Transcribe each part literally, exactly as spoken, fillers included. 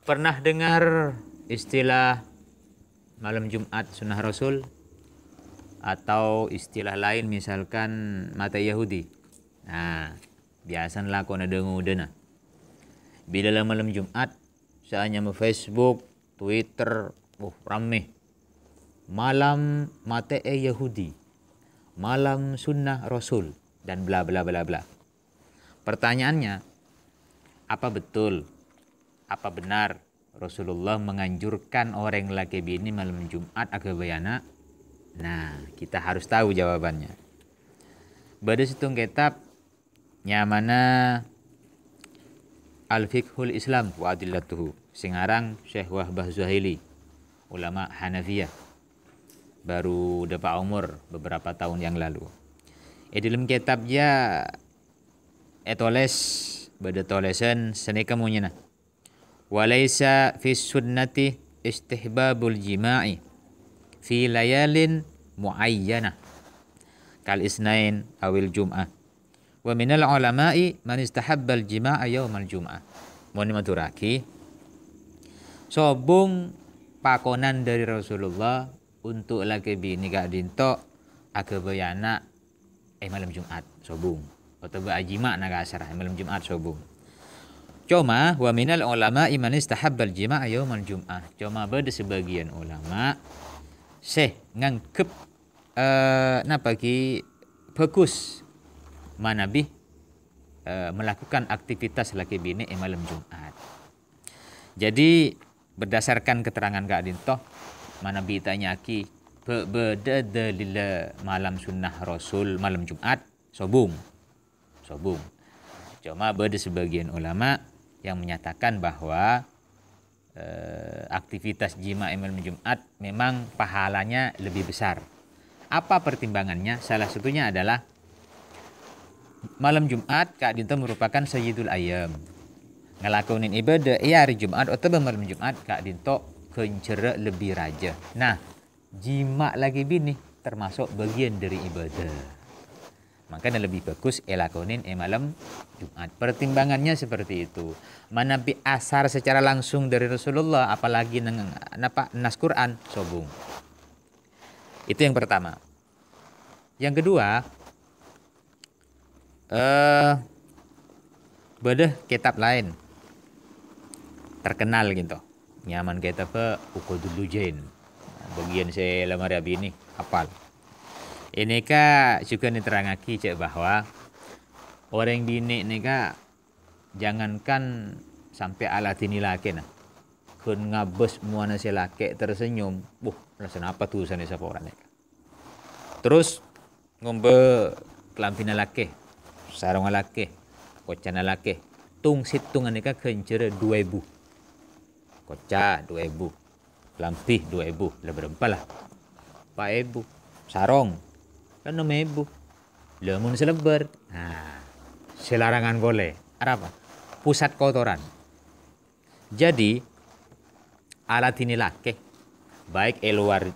Pernah dengar istilah malam Jumat sunnah Rasul? Atau istilah lain misalkan matè Yahudi? Nah, biasana lakona dâ-ngodâna. Bilâ la malam Jumat, sè anyama Facebook, Twitter, uh, rammè. Malam matè'è Yahudi, malam sunnah Rasul, dan bla bla bla bla. Pertanyaannya, apa betul, apa benar Rasulullah menganjurkan orèng lakè binè malam Jumat aghâbây ana'? Nah, kita harus tahu jawabannya. Bâdâ sèttong kètab nyamana Al-Fiqhul Islam wa Adillatuhu, sè ngarang Syekh Wahbah Zuhaili, ulama Hanafiyah, baru dâpa' omor beberapa tahun yang lalu. È dâlem kètab jâ ètolès, bâdâ tolèsan sanèka monyèna, "Wa laisa fis sunnati istihbabul jima'i fi layalin muayyana, kal isnain awil jum'ah. Wa minal ulama'i man istahabbal jima'a yaumal jum'ah." Mon maturaghi, sobung pakonan dâri Rasulullah untuk lakè binè ka'dinto aghâbây ana' è malem Jumat sobung, otabâ ajima'na kasarra è malem Jumat sobung. Coma, "Wa minal ulama'i man istahabbal jima'a yaumal jum'ah." Coma bâdâ sabâgiyân ulama sè nganggep, eh, napa ghi, bhâghus manabi, eh, melakukan aktivitas lakè binè è malem Jumat. Jadi, berdasarkan keterangan ka'dinto, manabi ètanya'aghi, "Bâ-, bâdâ dalilla malam sunnah Rasul malem Jumat?" Sobung. Sobung. Coma bâdâ sebagian ulama yang menyatakan bahwa, eh, aktivitas jima' è malem Jumat memang pahalanya lebih besar. Apa pertimbangannya? Salah satunya adalah malem Jumat ka'dinto merupakan sayyidul ayyam. Ngalakonin ibadah è arè Jumat otabâ malem Jumat ka'dinto ghânjhârra lebbi rajâ. Nah, jima' lakè binè termasuk bagian dari ibadah. Mangkana lebbi bhâghus èlakonin è malem Jumat. Pertimbangannya seperti itu. Manabi asar secara langsung dari Rasulullah, apalagi neng-, napa, nas Quran, sobung. Itu yang pertama. Yang kedua, eh, bâdâ kètab laèn terkenal gitu. Nyamana kètabbhâ Uqudul Lujain. Bagian sè la marè abinè, apal. Ènèka jhughân nerrangaghi jâ' bahwa orèng binè' nèka jangankan sampè' aladhinè lakèna, ghun ngabâs mowana sè lakè' tersenyum, buh, la sanapa dusana saporana nèka. Terros ngombâ kalambhina lakè, sarongnga lakè, kocana lakè. Tong-sèttongnga nèka ghânjhârra du èbu. Koca du èbu, kalambhi du èbu, la bârâmpa la? Pa' èbu. Sarong, kan nem èbu. La mon salebbâr, nah, sè larangan polè. Arapa? Pusat kotoran. Jadi, aladhinè lakè, baik è lowar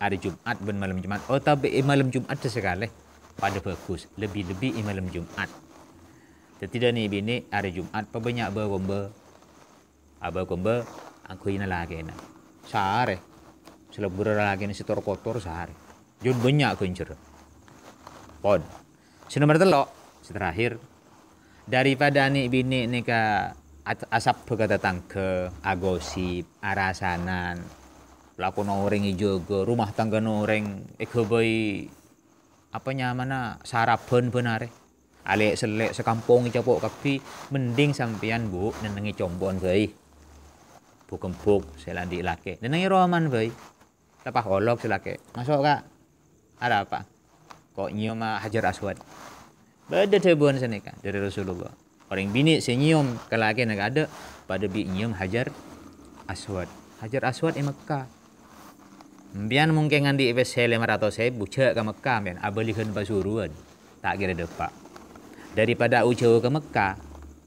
arè Jumat bân malem Jumat, otabâ è malem Jumat sakalè, padâ bhâghus, lebbi-lebbi è malem Jumat. Dhâddhi, dhâ' nè' binè' arè Jumat pabânnya' bâ-kombâ, abâ-kombâ angghuy nalakèna. Saarè, salebbârrâ lakèna sè tor-kotor saarè. Jhân bânnya' ghânjhârra. Pon. Sè nomer tello', sè terakhir, daripada nè' binè' nèka at-, asabbhâ ka tatangghâ, agosip, arasanan, lakona orèng èjâgâ, rumah tanggana orèng èghâbây, apa nyamana, sarabân bân arè. Alè'-sellè' sakampong ècapo' kabbhi, mending sampèyan, Bu, nennengngè compo'na bhâi. Bu-kembhuk sè la andi' lakè, nennengngè romana bhâi. Teppa' olok sè lakè'. "Maso', Ka'." "Arapa?" "Ko' nyèyoma Hajar Aswad." Bâdâ dhâbuwân sanèka dhâri Rasulullah. Orèng binè' sè nyèyom ka lakèna kaaḍâ', padâ bi' nyèyom Hajar Aswad. Hajar Aswad è Mekka. Sampèyan mungkin andi' pèssè lèma ratos èbu, jhâ' ka Mekka, sampèyan abâligân Pasuruan. Ta' kèra ḍâpa'. Daripada au-jhâu ka Mekka,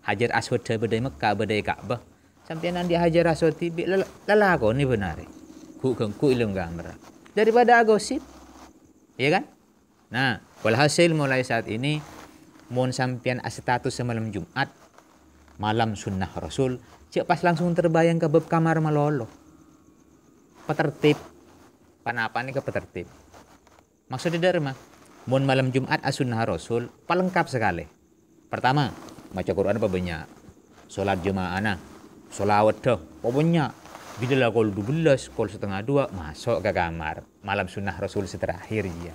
Hajar Aswad bâḍâ è Mekka, bâḍâ è Ka'bah. Sampèyan andi' Hajar Aswad dhibi', lel-, lalakonè bân arè. Ghu'-ghângghu' è lem kamarra. Daripada agosip. Iyâ kan? Nah, walhasil mulai saat ini, mon sampèyan astatus samalem Jumat, Malem sunnah Rasul, jhâ' pas langsung terbayang ka bab kamar malolo. Patertib. Panapa nèka patertib? Maksodda dhâ' remma? Mon malem Jum'at asunnah Rasul, palengkap sakalè. Partama, maca Qur'an pabânnya'. Salat jama'ana, shalawatta pabânnya'. Bilâ la kol dubellâs, kol satengnga duwâ', maso' ka kamar. Malem sunnah Rasul sè terakhir, iyâ.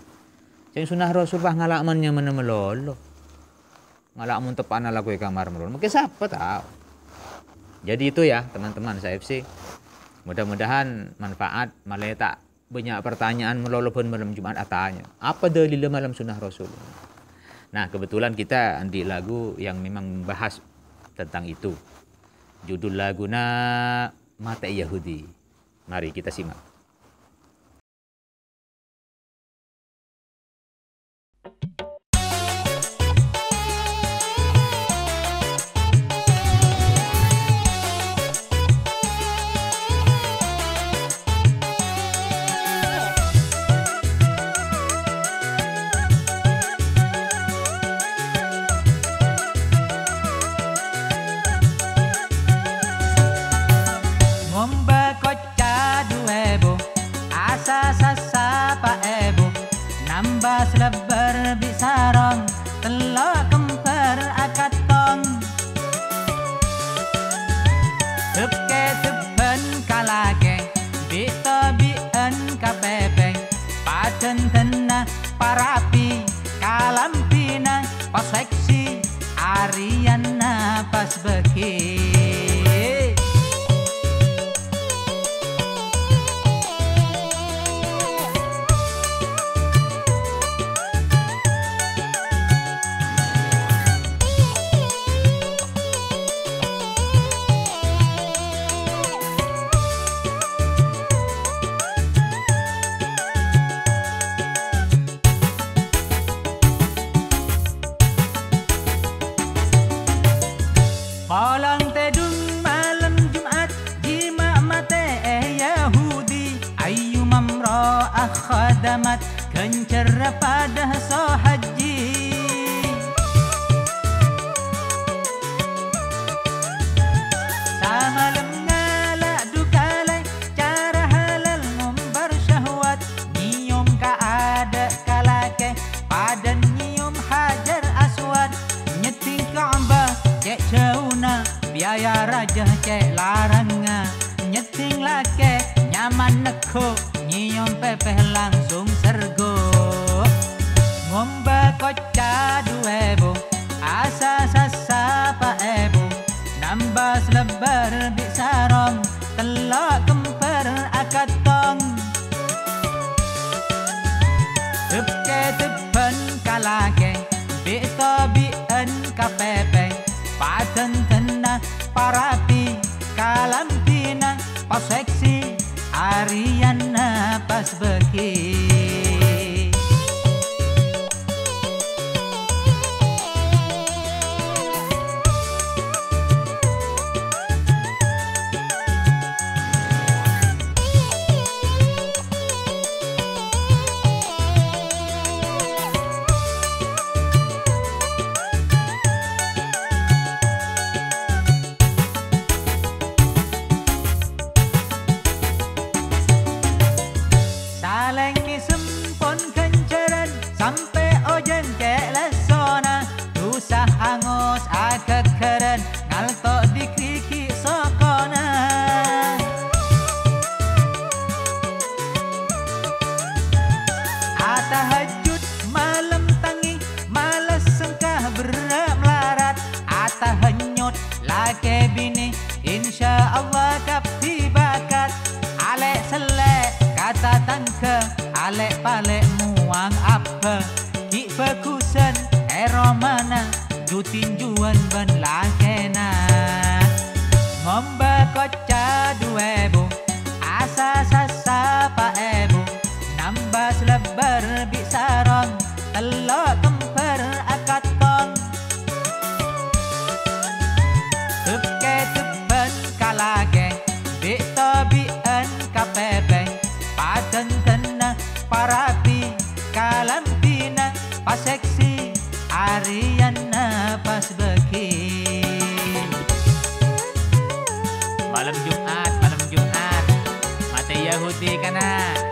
Sèng sunnah Rasul pas ngala' mon nyamana malolo. Ngala' mon teppa'na lako è kamar malolo. Mangkèn sapa tao? Jadi itu ya, teman-teman sa-F C. Mudah-mudahan manfaat, malè ta' bânnya' partanya'an malolo bân malem Jum'at atanya, "Apa dalilla malem sunnah Rasul?" Nah, kebetulan kita andi' lagu yang memang membahas tentang itu. Judul laguna Matè Yahudi. Mari kita simak. Ngomba koca' du èbu, asa sassa pa' èbu, nambâ salèbbâr bi' sarong, tello' kempèr akattong. Dhep-keddhebbhân ka lakè, bi' tobi'ân ka pèpè, padhândhânna parapi, kalambhina pas seksi, arèyanna pas bâgi. Polong tèdung malem Jum'at, jima' matè'è Yahudi, ayyuma mra'ah khadamat, ghânjhârra padâ so hajji. Samalem ngala' du kalè, cara halal ngombar syahwat, nyèyom ka adâ' ka lakè, padâ nyèyom Hajar Aswad, nyeddhing Ka'bah cè' jhâuna, biaya rajâ cè' larangnga, nyeddhing lakè nyaman neggu', nyèyom pèpè langsung sergu. Ngomba koca' du èbu, asa sassa pa' èbu, nambâ salèbbâr bi' sarong, tello' kempèr akattong. Dhep-keddhebbhân ka lakè, bi' tobi'ân ka pèpè, padhândhânna parapi, kalambhina pas seksi, arèyanna pas bâgi. Salèng mèsem pon ghânjhârân, sampè' ojhân cè' lessona, dhusa angos aghâghârân, ngalto' dhigri ghi' sokona. Atahajjud malem tangi, males sengka berrâ' malarat, atahanyut lakè binè, insyaallah kabbhi bakat. Alè' sellè' ka tatangghâ, alè' palè' mowang abbhâ, ghi' bhâghusân è romana, du tinjuwân bân lakèna. Ngomba koca' du èbu, asa sassa pa' èbu, nambâ salèbbâr bi' sarong, tello' kempèr akattong. Dhep-keddhebbhân ka lakè, bi' tobi'ân ka pèpè, padhândhânna parapi, kalambhina pas seksi, arèyanna pas bâgi. Malem Jum'at, malem Jum'at. Matè Yahudi kana'.